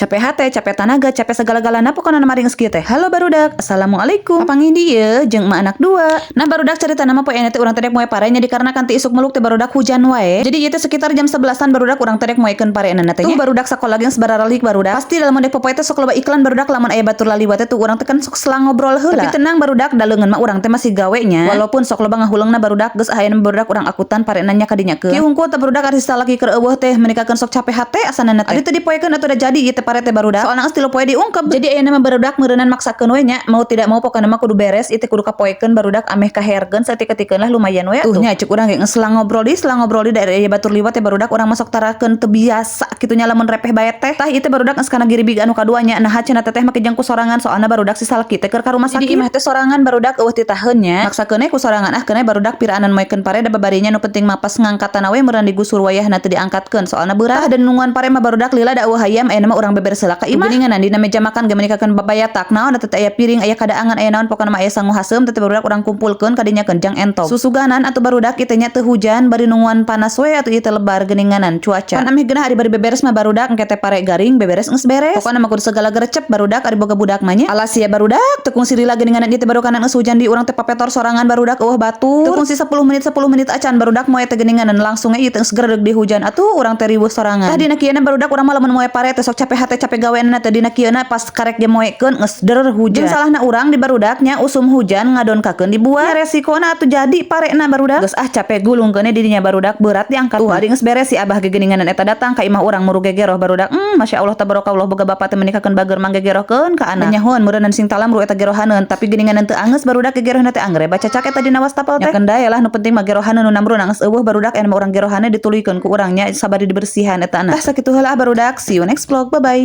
Capek hate, capek tanaga, capek segala-galana, pokona mah geus kieu teh. Halo barudak, assalamualaikum. Papanggih dieu jeung emak anak dua. Nah barudak, cerita nama poe teh urang teh dek moe pare nya, dikarenakan ti isuk meluk teh barudak hujan wae. Jadi ieu teh sekitar jam 11-an barudak, urang teh dek moekeun parena teh. Tuh barudak, sakola ge geus bararalik barudak. Pasti lamun dek popoe teh sok loba iklan barudak, lamun aya batur laliwat teh tuh urang teh kan sok selang ngobrol heula. Tapi tenang barudak, da leungeun mah urang teh masih gawe nya. Walaupun sok loba ngahuleungna barudak, geus ayeuna barudak urang akutan parena nya kadinya ke. Kieu hungkul teh barudak, ari salaki keur euweuh teh menikakeun sok capek hate asanana teh. Ari teu dipoekeun atuh, da jadi ieu teh pare teh barudak. Soalna geus 3 poe diungkep. Jadi ayeuna mah barudak meureunnan maksakeun we nya, mau tidak mau pokona mah kudu beres ieu teh, kudu kapoekeun barudak, ameh kaherkeun saeutik-eutikeun lah, lumayan we atuh. Tuh nya, cek urang ge geus selang ngobrol di selang ngobrol di daerah aya batur liwat teh barudak, urang masuk tarakeun teu biasa kitu nya lamun repeh bae teh. Tah, ieu teh barudak geus kana giribig anu kadua nya. Nah cenah teteh make jang ku sorangan, soalna barudak si salaki teh keur ka rumah sakit. Jadi imah teh sorangan barudak, euweuh titaheun nya. Maksakeun ku sorangan ah keun barudak, piraanan moekeun pare da babarinya, nu penting mah pas ngangkatan we meureun digusur, wayahna teu diangkatkeun soalna beurah. Tah, dan nungguan pare mah barudak lila, da euweuh hayam, ayeuna mah urang beberes heula ka imah. Geuningan dina meja makan ge menikakeun babayatak naon eta teh, aya piring, aya kadaangan, aya naon, pokona mah aya sangu haseum teh barudak, urang kumpulkeun kadinya keun jang entog. Susuganan atuh barudak ieu teh nya, teu hujan, bari nungguan panas we atuh ieu teh, lebar geuninganan cuaca. Pan ameh geunah ari bari beberes mah barudak, engke teh pare garing, beberes geus beres. Pokona mah kudu segala gerecep barudak ari boga budak mah nya. Alas sia barudak, teu kungsi lila geuninganan ieu teh barukanan geus hujan di urang teh papetor sorangan barudak, euweuh batur. Teu kungsi 10 menit 10 menit acan barudak moe teh geuninganan, langsung ieu teh geus gredeg di hujan atuh, urang teh riweuh sorangan. Tah, dina kieuna barudak, urang mah lamun moe pare teh sok capek hate, capek gaweanna teh, dina kieuna pas karek ge moekeun geus der hujan. Jeung salahna urang di barudak nya, usum hujan ngadonkakeun dibuat. Ya resikona atuh jadi parena barudak. Geus ah, capek, gulungkeun di dinya barudak, berat diangkat. Tuh ari geus beres, si abah ge geuninganan eta datang ka imah urang muru gegeroh barudak. Masya Allah tabarakallah, boga bapak teh menikakeun bager manggegerohkeun ka anak. Nyahoan meureunnan sing talam ru eta gerohaneun, tapi geuninganan teu angeus barudak gegerohna teh, angger bacacak eta dina wastafel teh. Nya kendaya lah, nu penting mah gerohaneun nu namruna geus euweuh barudak, aya mah urang gerohane dituluykeun ku urang nya, sabari dibersihan eta na. Tah, sakitu heula barudak, see you next vlog, bye bye.